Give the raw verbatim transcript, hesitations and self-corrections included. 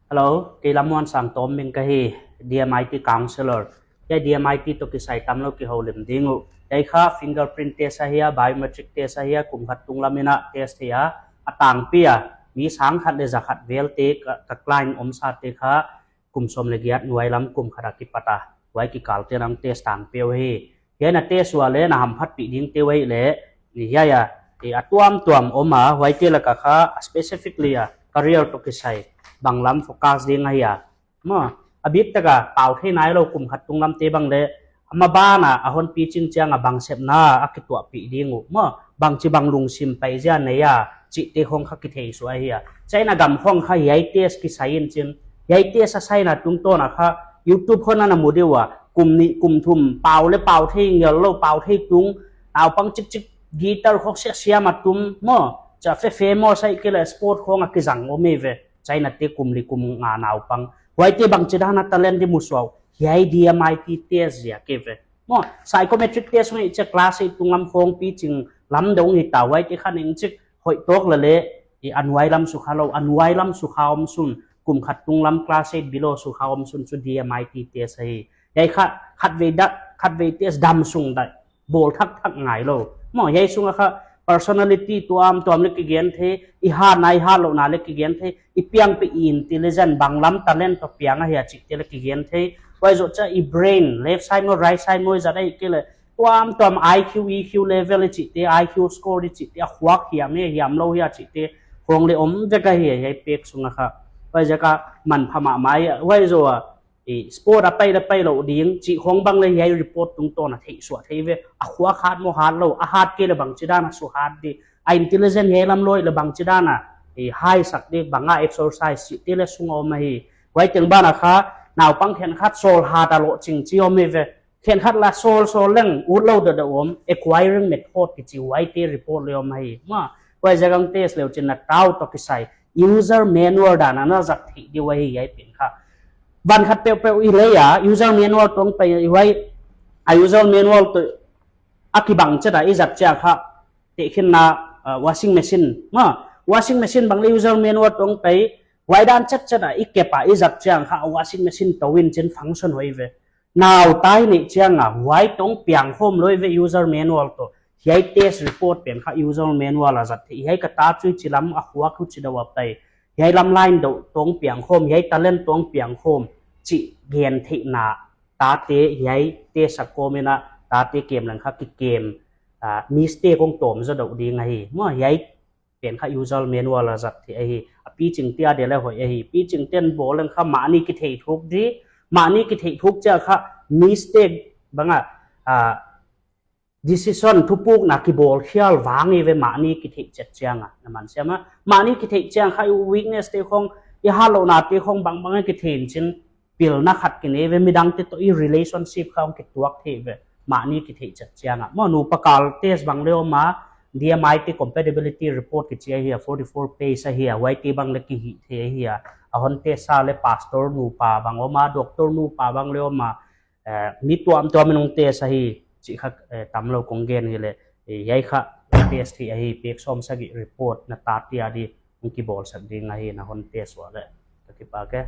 Hello, kei Lammuansang Tawmming ka hi, D M I T counselor. Hiai D M I T toh kisai tamlou kihoulim ding uh. Hiai kha fingerprint test ahi a, biometric test ahi a, kum khat tunglam in a test hi a, a tangpi a, mi sang khat leh za khat vel te ka, ka client omsa te kha, kum sawm leh giat nuailam kum khat a kipat a, huai kikal te nang test tangpi uh hi. Hiai na test ua leh na hamphatpih ding te uh ahihleh, hiai a, i a tuamtuam om a, huaite laka kha specifically a career toh kisai banglam focus ding ahi a. Maw, a biktak a pau thei nailou kum khat tunglam te bang leh, a maban a a hon piching chiang a bang sepna a kituahpih ding uh. Maw, bangchibang lungsim paizia nei a, chihte khong kha kithei suah ahi a. China gam khong kha hiai test kisai in chin, hiai test a saina tungtawn a kha YouTube khong ah na mu deuh a, kum nih kum thum pau leh pau thei ngellou, pau thei tung, naupang chikchik guitar khong siam a tum, maw, cha fe fe maw sai kei leh sport khong a kizang om eive. China te kum li kum nga naupang, huaite bangchidan a talent di mu suah uh, hiai D M I T test ziak eive. Maw, psychometric test hong i chih class eight tunglam khong piching lam deuh hita, huaite kha neng chik hoih tawk leh leh, i a nuailam sukha lou, a nuailam sukha om sun, kum khat tunglam class eight below sukha om sun chu D M I T test ahi. Hiai kha, khatvei dak, khatvei test dam sung dai bawl thakthak ngailou. Maw, hiai sung a kha personality tuamtuam leh kigen thei, i hatna, i hatlouhna leh kigen thei, i piangpih i intelligent banglam talent toh piang ahia chihte leh kigen thei. Huai zoh chiah i brain, left side maw, right side maw, i zat ahihkeileh tuamtuam I Q, E Q level i chihte, I Q score i chihte, a khuak hiam e, hiam lou hia chihte khong leh om vek ahi, hiai pek sung a kha. Huaiziak a manpha mahmah ahi, huai zoh a, i sport a pai leh pailou ding chih khong bang leh hiai report tungtawn a theihsuah thei ve. A khuak hat maw, hatlou, a hat kei leh bangchidan a suhat di, a intelligent hiai lam loi leh bangchidan a, i haisak di, bang a exercise chihte leh sung a om ahi. Huai teng ban a kha, naupang khenkhat sawl hat a lohching chi om eive. Khenkhat leng sawl sawl leng utlou deuhdeuh om, acquiring method kichi huaite report leh om ahi. Maw, huaiziak a test leh uchin na tau toh kisai user manual dan a na zat theih di uh ahi hiai pen kha. Van khat peuhpeuh i lei a, user manual tuang pai i huai, a user manual toh a kibang chet a i zat chiang kha, tehkhinna, ah, washing machine. Maw, washing machine bang leh user manual tuang pai, huai dan chet chet a i kep a i zat chiang kha, washing machine toh in chin function hoih ve. Nau tai neih chiang a, huai tuang piang khawm lou ve user manual toh. Hiai test report pen kha user manual a zat theih. Hiai ka ta chu hichilam a khuak uh chideuh a pai. Hiai lam line deuh tuang piang khawm, hiai talent tuang piang khawm chih gen theihna tate, hiai test a kawm in a tate kem leng kha kikem, ah, mistake hong tawm zaw deuh ding ahi. Maw, hiai pen kha user manual a zat theih ahi. A piching te a dia leh hoih ahi. Piching ten bawl leng kha mahni kithei thuk di. Mahni kithei thuk chiang kha mistake bang a, ah, decision thupukna kibawl khial vang eive mahni kithei chet chiang a. Na man siam a. Mahni kithei chiang kha i weakness te khong, i hatlouhna te khong bangbang a kithei in chin pilna khat kinei ve, midangte toh i relationship kha hong kituak thei ve, mahni kithei chet chiang a. Maw, nupa kal test bang leh om a, D M I T compatibility report kichi ahi a, forty four page ahi a, huaite bang leh kihih thei ahi a. A hon test a leh pastor nupa bang om a, doctor nupa bang leh om a, eh, mi tuamtuam in hong test ahi, chih kha, eh, tamlou kong gen hileh, eh, hiai kha test hi ahi, pek sawmsagih report na tate a di hong kibawlsak ding ahi, na hon test ua leh. Ka kipak e.